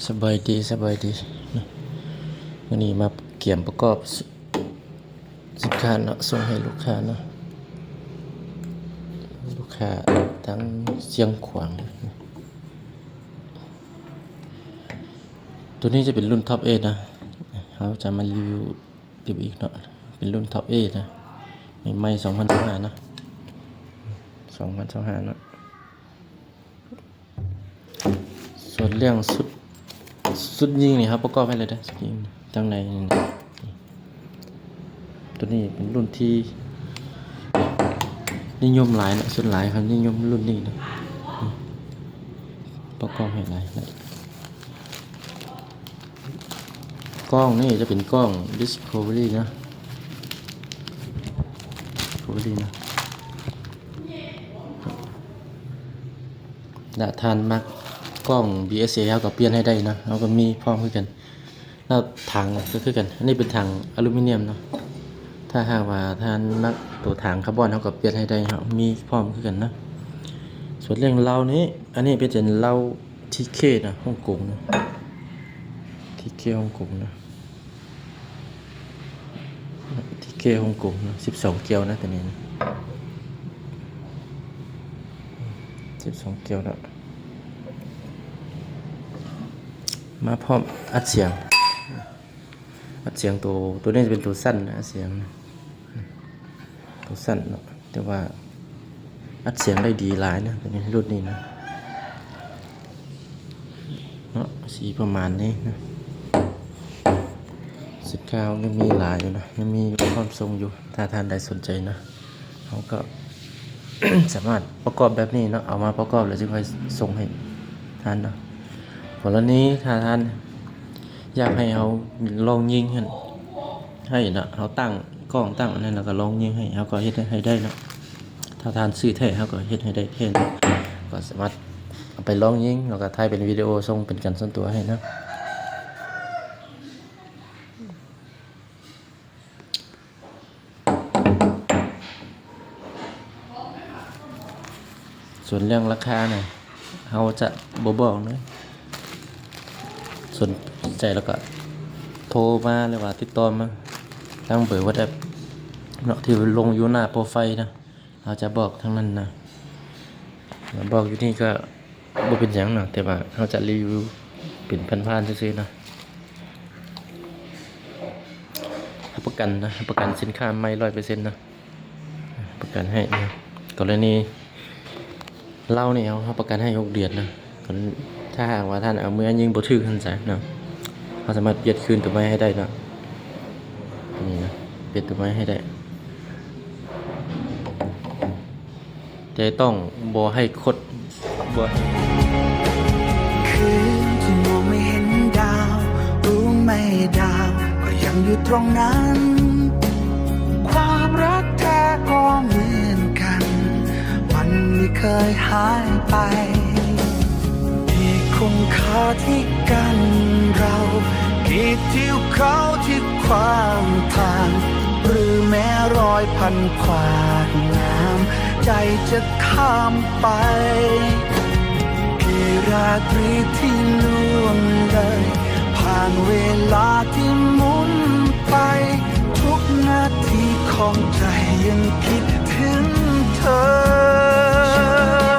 ສະບາຍດີ ສະບາຍດີ. ມື້ນີ້ມາກຽມປະກອບສິນຄ້າເນາະ ສົ່ງໃຫ້ລູກຄ້າເນາະ ລູກຄ້າທາງຊຽງຂວາງ. ໂຕນີ້ຈະເປັນລຸ້ນທັອບເອດນະ ເຮົາຈະມາຣີວິວອີກເນາະ ເປັນລຸ້ນທັອບເອດນະ ໃໝ່ໆ ສອງພັນຊາວຫ້າເນາະ ສອງພັນຊາວຫ້າເນາະ. ສ່ວນເລື່ອງຊຸດ ຊຸດຍິງນີ້ ເຮົາປະກອບໃຫ້ແລ້ວເດີ ຊຸດຍິງທາງໃນນີ້ນະ. ໂຕນີ້ເປັນລຸ້ນທີ່ນິຍົມຫຼາຍເນາະ ສ່ວນຫຼາຍເຂົານິຍົມລຸ້ນນີ້ນະ ປະກອບໃຫ້ຫຼາຍ. ກ້ອງນີ້ຈະເປັນກ້ອງ Discovery ນະ Discovery ນະ. ແລະ ທ່ານມັກກ້ອງ BSA ເຮົາກໍປ່ຽນໃຫ້ໄດ້ເນາະ ເຮົາກໍມີພ້ອມຄືກັນ. ແລ້ວຖັງກໍຄືກັນ ອັນນີ້ເປັນຖັງອາລູມີນຽມເນາະ ຖ້າຫາກວ່າທ່ານມັກໂຕຖັງຄາບອນ ເຮົາກໍປ່ຽນໃຫ້ໄດ້ ເຮົາມີພ້ອມຄືກັນເນາະ. ສ່ວນເລື່ອງເຫຼົ້ານີ້ ອັນນີ້ເປັນເຫຼົ້າ ທີເຄ ນະ ຮົງກົງນະ ທີເຄ ຮົງກົງນະ. ທີເຄ ຮົງກົງເນາະ ສິບສອງແກ້ວນະ ໂຕນີ້ນະ ສິບສອງແກ້ວເນາະ. ມາພ້ອມອັດສຽງ ອັດສຽງໂຕ ໂຕນີ້ຈະເປັນໂຕສັ້ນນະ ອັດສຽງນະ ໂຕສັ້ນເນາະ ແຕ່ວ່າອັດສຽງໄດ້ດີຫຼາຍນະ ໂຕນີ້ ລຸ້ນນີ້ນະ ເນາະ ສີປະມານນີ້ນະ. ສິນຄ້າຍັງມີຫຼາຍຢູ່ນະ ຍັງມີພ້ອມສົ່ງຢູ່ ຖ້າທ່ານໃດສົນໃຈນະ ເຮົາກໍສາມາດປະກອບແບບນີ້ເນາະ ເອົາມາປະກອບແລ້ວຈຶ່ງຄ່ອຍສົ່ງໃຫ້ທ່ານເນາະ. ກໍລະນີຖ້າທ່ານຢາກໃຫ້ເຮົາລອງຍິງຫັ້ນ ໃຫ້ເນາະ ເຮົາຕັ້ງກ້ອງຕັ້ງອັນນັ້ນ ແລ້ວກໍລອງຍິງໃຫ້ ເຮົາກໍເຮັດໃຫ້ໄດ້ເນາະ. ຖ້າທ່ານຊື້ແທ້ ເຮົາກໍເຮັດໃຫ້ໄດ້ແທ້ເນາະ ກໍສາມາດເອົາໄປລອງຍິງ ແລ້ວກໍຖ່າຍເປັນວິດີໂອສົ່ງເປັນການສ່ວນຕົວໃຫ້ເນາະ. ສ່ວນເລື່ອງລາຄານະ ເຮົາຈະບໍ່ບອກເລີຍ ສົນໃຈແລ້ວກໍໂທມາ ຫຼືວ່າຕິດຕໍ່ມາທາງເບີ WhatsApp ເນາະ ທີ່ລົງຢູ່ໜ້າໂປຣໄຟນະ ເຮົາຈະບອກທາງນັ້ນນະ. ບອກຢູ່ນີ້ກໍບໍ່ເປັນຫຍັງເນາະ ແຕ່ວ່າເຮົາຈະຣີວິວເປັນຜ່ານໆຊື່ໆເນາະ. ຮັບປະກັນນະ ຮັບປະກັນສິນຄ້າໃໝ່ຮ້ອຍເປີເຊັນນະ ປະກັນໃຫ້ນະ. ກໍລະນີເຫຼົ້ານີ້ເຮົາຮັບປະກັນໃຫ້ຫົກເດືອນນະ. ຄັນ ຖ້າຫາກວ່າທ່ານເອົາເມືອຍິງບໍ່ຖືກຫັ້ນຊະເນາະ ເຮົາສາມາດປ່ຽນຄືນໂຕໃໝ່ໃຫ້ໄດ້ເນາະ. ນີ້ນະ ປ່ຽນໂຕໃໝ່ໃຫ້ໄດ້ ແຕ່ຕ້ອງບໍ່ໃຫ້ຄົດ ບໍ່ໃຫ້ ຄືນທີ່ມອງໄມ່ເຫັນດາວ ຮູ້ໄໝ່ດາວກໍຍັງຢູ່ຕຣົງນັ້ນ ຄວາມລັກແທ້ກໍເໝືອນກັນ ມັນໄມ່ເຄີຍຫາຍໄປ ມີຄຸນຄ່າທີ່ກັນເຮົາ ກີບທິວເຂົາທີ່ຂວາງທາງ ຫຼືແມ້ລອຍພັນຂວາດງາມ ໃຈຈະຂ້າມໄປ ກີ່ລາຕຣີທີ່ລ່ວງເລີຍ ຜ່ານເວລາທີ່ໝູນໄປ ທຸກນາທີຂອງໃຈຍັງຄິດເຖິງເທີ.